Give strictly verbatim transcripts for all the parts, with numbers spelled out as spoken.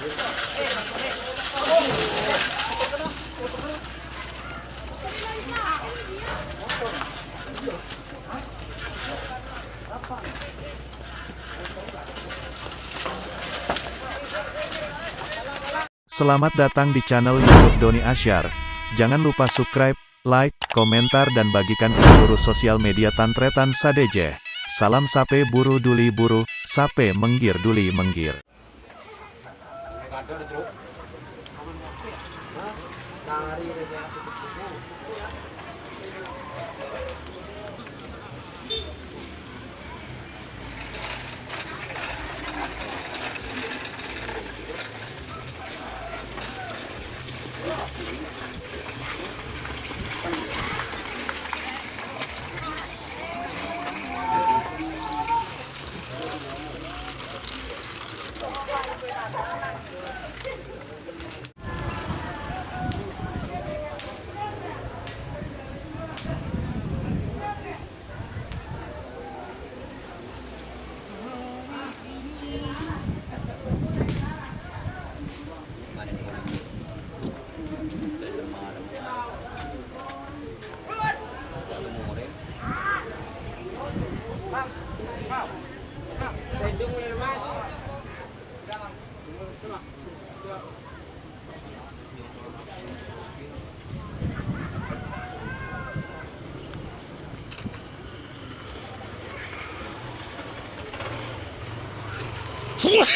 Selamat datang di channel YouTube Doni Asyar. Jangan lupa subscribe, like, komentar, dan bagikan ke seluruh sosial media tan-tarètan sadhâjâ. Salam sapè buru duli buru, sapè mèngghir duli mèngghir.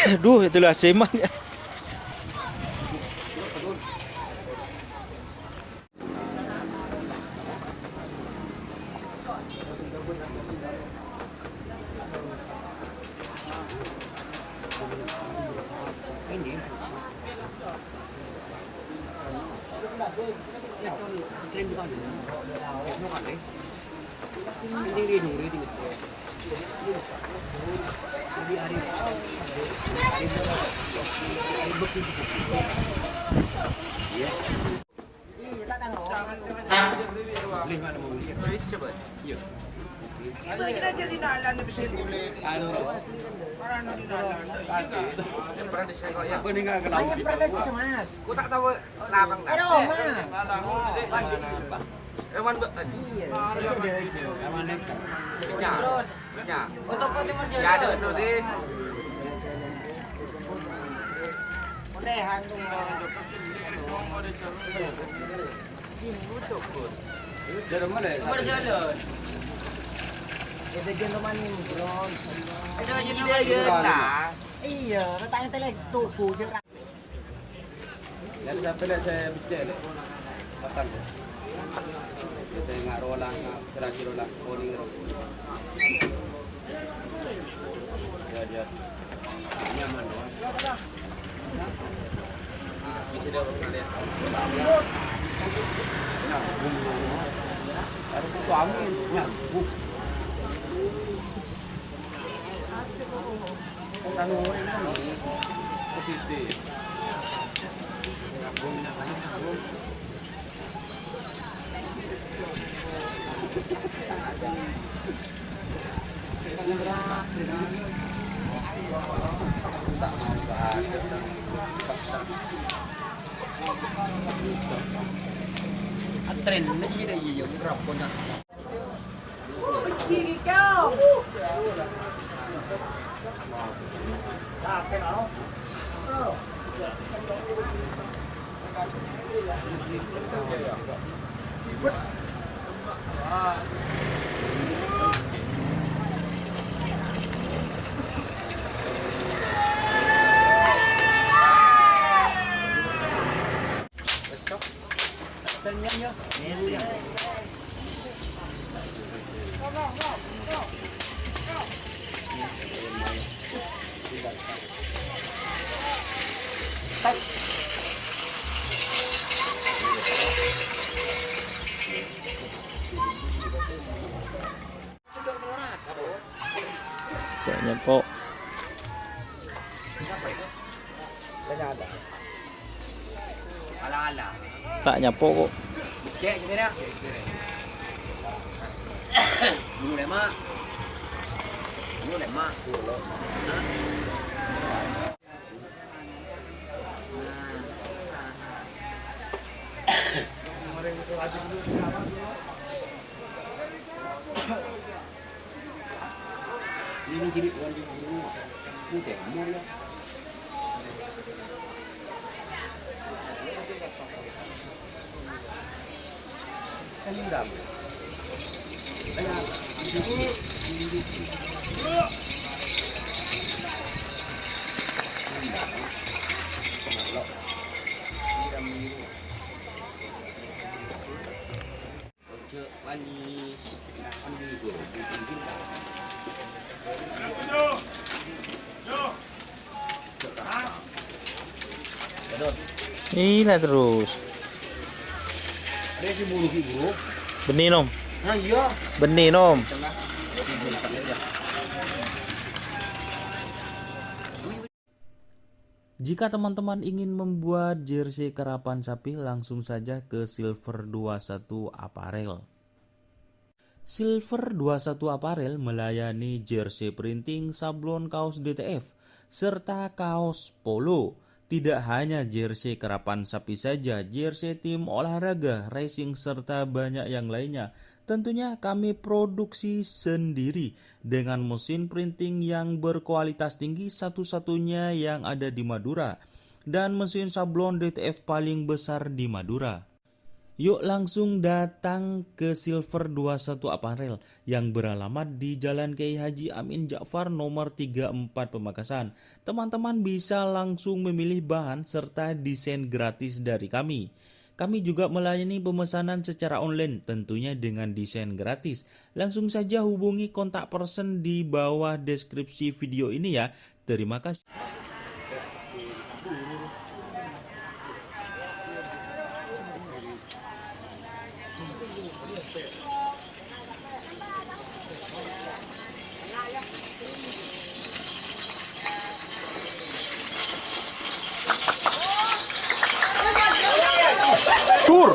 Aduh, itulah seman ya. Aku tak tahu lapang. Eroman. Eroman, Mbak. Iya. Eroman itu. Nya. Nya. Untuk kau timur jalan. Ya, ada nulis. Udahan tuh. Timur jalan. Timur jalan. Ada gentleman nih, bro. Ada gentleman. Iya, datang telek tuku, jeng. Jadi sampai lek saya becek, lek. Pasang, lek. Ya, saya nggak rola, nggak kira-kira lah, kuning, rola. Ya, ya. Nyaman, doang. Ah, bisa dia pernah lihat. Nyambung, doang. Harus itu angin, nyambung. Tren lagi dah, iya, berapa nak? Banyak kok. Ala-ala. Ta' nyapo, kok. Cek, cek, cek. Dulu, Mak. Dulu, Mak. Dulu. Hah? Ila terus. Bânnè, Nom. Bânnè, Nom. Jika teman-teman ingin membuat jersey karapan sapi, langsung saja ke Silver dua satu Apparel. Silver dua satu Apparel melayani jersey printing, sablon kaos D T F, serta kaos polo. Tidak hanya jersey karapan sapi saja, jersey tim olahraga, racing, serta banyak yang lainnya. Tentunya kami produksi sendiri dengan mesin printing yang berkualitas tinggi, satu-satunya yang ada di Madura, dan mesin sablon D T F paling besar di Madura. Yuk langsung datang ke Silver dua satu Apparel yang beralamat di Jalan Kiai Haji Amin Ja'far nomor tiga empat Pamekasan. Teman-teman bisa langsung memilih bahan serta desain gratis dari kami. Kami juga melayani pemesanan secara online, tentunya dengan desain gratis. Langsung saja hubungi kontak person di bawah deskripsi video ini ya. Terima kasih. Tur.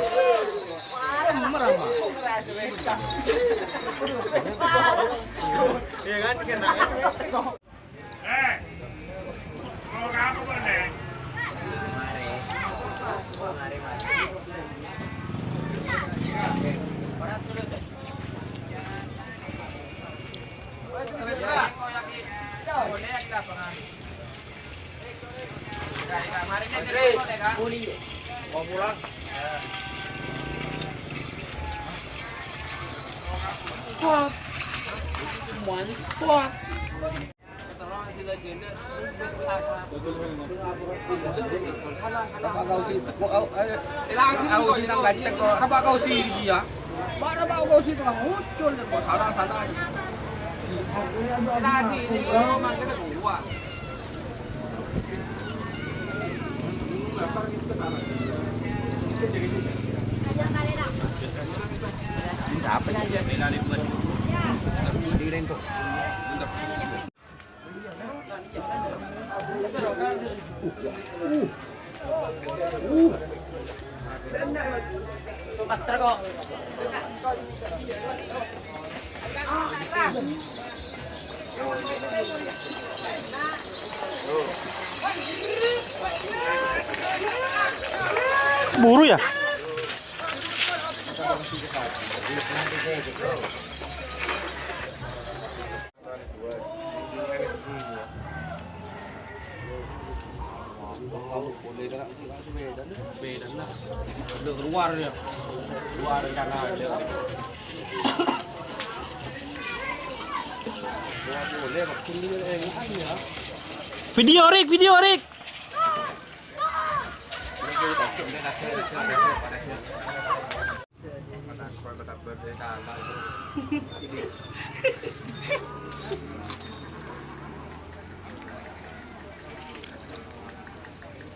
Buru ya? Udah keluar dia. Keluar rencana dia. Video, Rik, video, Rik.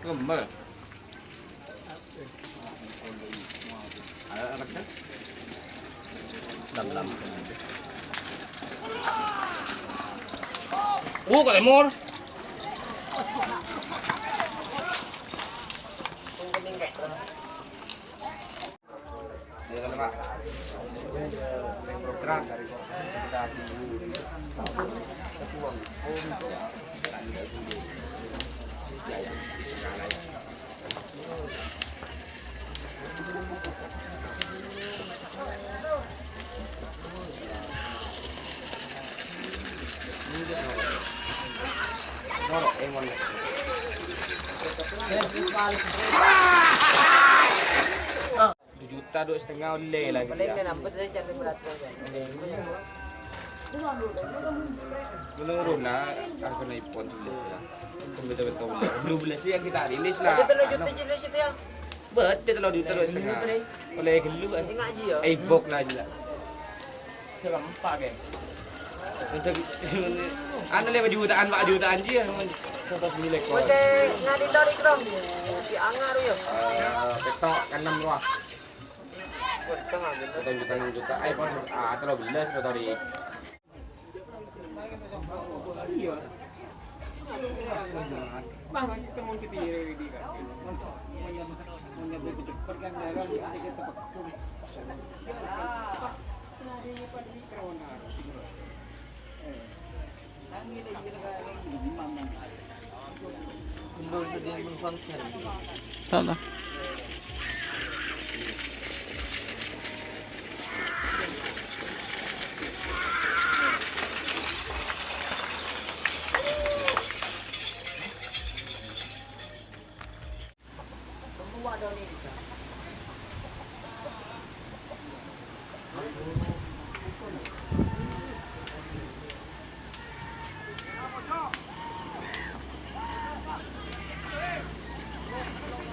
Kembal. Dam-dam. Oh, Kak Emor. Satu juta dua setengah ollè la. Palèng nambet saja, ca'na bhârât. Menurun la, hargana iPhone dulu la. Betul-betul la. Belum beli sih yang kita rilis la. Ada tello juta anu. Rilis itu ya? Bâdâ tello juta dua setengah. Ollè ghâllu, eh. Ingat ji, ya. Eh, bok la, ji la. Salampa', Bang. Untuk, anu, lewat jutaan, Pak, jutaan ji, ya. Contoh dulu, lek. Oke, nggak ditarik, Bang. Di Angar, ya. Eh, ketok, kan enam lah. Ketok, enam juta. Eh, Bang, ah, tello belas, motor ini. Salah.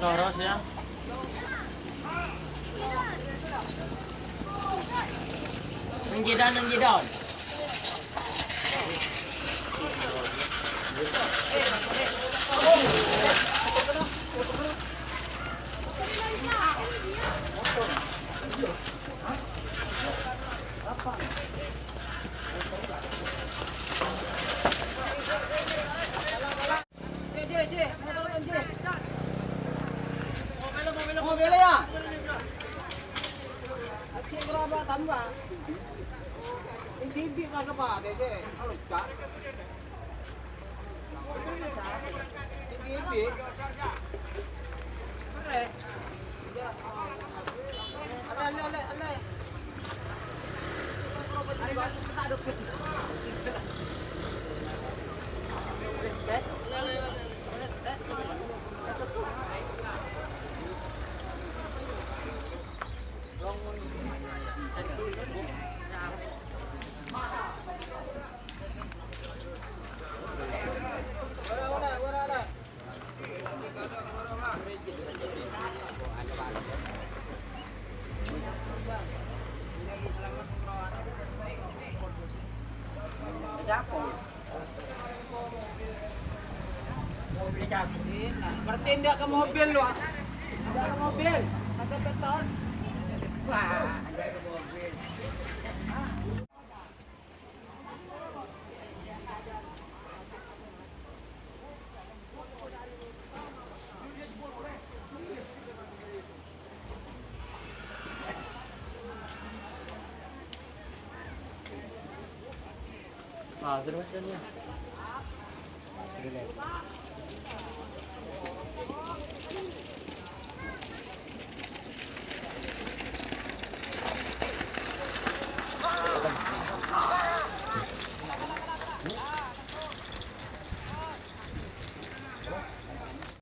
Lurus, ya. Nang jidan, nang jidan. Bertindak ke mobil lu, ah. Ada ke mobil, ada beton. Wah, ada ke mobil. Ah, terus, Mas, ya.